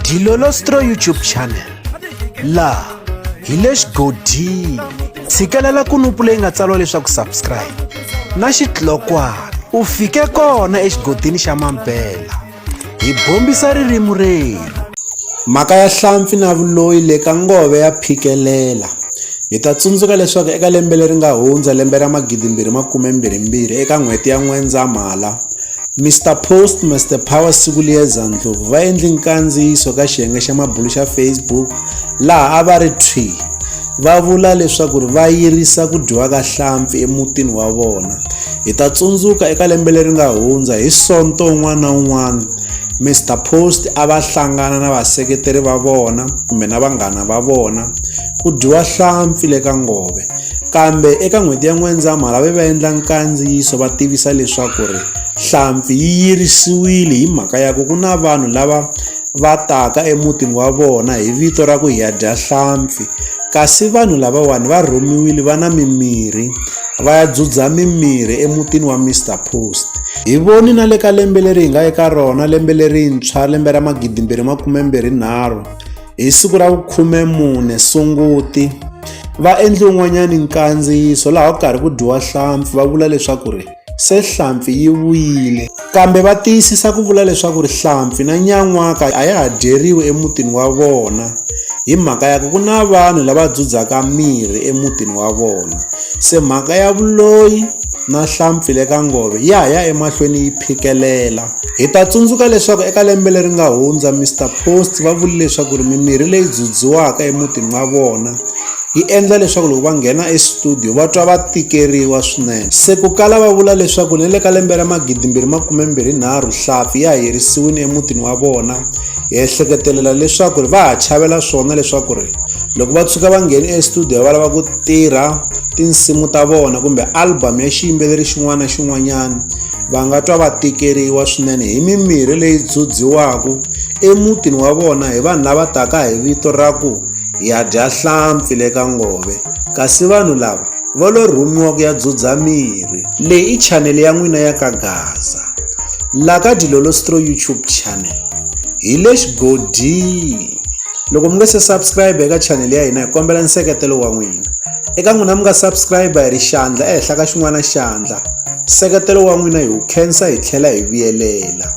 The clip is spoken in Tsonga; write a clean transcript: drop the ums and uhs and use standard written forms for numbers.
Dilolostro YouTube channel laha hi le xigodini tshikelela kunupu leyi nga tsariwa leswaku subscribe na xitlokwana u fike kona exigodini xa mampela hi bombisa ririmi rerhu mhaka ya hlampfi na vuloyi le ka ngove ya phikelela hi ta tsundzuka leswaku eka lembe leri nga hundza lembe ra 2022 eka n'hweti ya n'wendzamhala Mister Post Mister Power Sikuliyeza Ndlovu va endli nkandziyiso ka xiyenge xa mabulu xa Facebook laha a va ri thwi va vula leswaku ri va yirisa ku dyiwa ka hlampfi emutini wa vona hi ta tsundzuka eka lembe leri nga hundza hi sonto un'wana na un'wana Mister Post a va hlangana na vaseketeri va vona kumbe na vanghana va vona ku dyiwa hlampfi le ka ngove Kambe eka n'hweti ya N'wendzamhala va ve va endla nkandziyiso va tivisa leswaku ri hlampfi yi yirisiwile hi mhaka ya ku ku na vanhu lava va taka emutini wa vona hi vito ra ku hi ya dya hlampfi kasi vanhu lavawani va rhumiwile va na mimirhi va ya dzudza mimirhi emutini wa Mister Post. Hi voni na le ka lembe leri hi nga eka rona lembe lerintshwa lembe ra 2023 Hi siku ra vu-14 Sunguti, va endle wun'wanyana nkandziyiso laha ku karhi ku dyiwa hlampfi va vula leswaku ri se hlampfi yi vuyile kambe va tiyisisa ku vula leswaku ri hlampfi na nyan'waka a ya ha dyeriwi emutini wa vona hi mhaka ya ku ku na vanhu lava dzudzaka mirhi emutini wa vona se mhaka ya vuloyi na hlampfi le ka ngove ya ha ya emahlweni yi phikelela Hi ta tsundzuka leswaku eka lembe leri nga hundza Mister Post va vule leswaku ri mimirhi leyi dzudziwaka emutini wa vona yi endla leswaku loko va nghena estudio va twa va tikeriwa swinene. Se ku kala va vula leswaku ni le ka lembe ra 2023 hlampfi ya ha herisiwile emutini wa vona hi ehleketelela leswaku ri va ha chavela swona leswaku ri loko va tshuka va nghene estudio va lava ku tirha tinsimu ta vona kumbe album ya xiyimbeleri xin'wana na xin'wanyana va nga twa va tikeriwa swinene hi mimirhi leyi dzudziwaka emutini wa vona hi vanhu lava taka hi vito ra ku ya dya hlampfi le ka ngove kasi vanhu lava va lo rhumiwa ku ya dzudza mirhi leyi i chanele ya n'wina ya ka gaza la ka dilolostro youtube channel hi le xigodini Loko mi nga se subscribe eka channel ya hina hi kombela nseketelo wa n'wina. Eka n'wina mi nga subscribe hi ri xandla ehenhla ka xin'wana xandla. Nseketelo wa n'wina hi wu khensa hi tlhela hi vuyelela.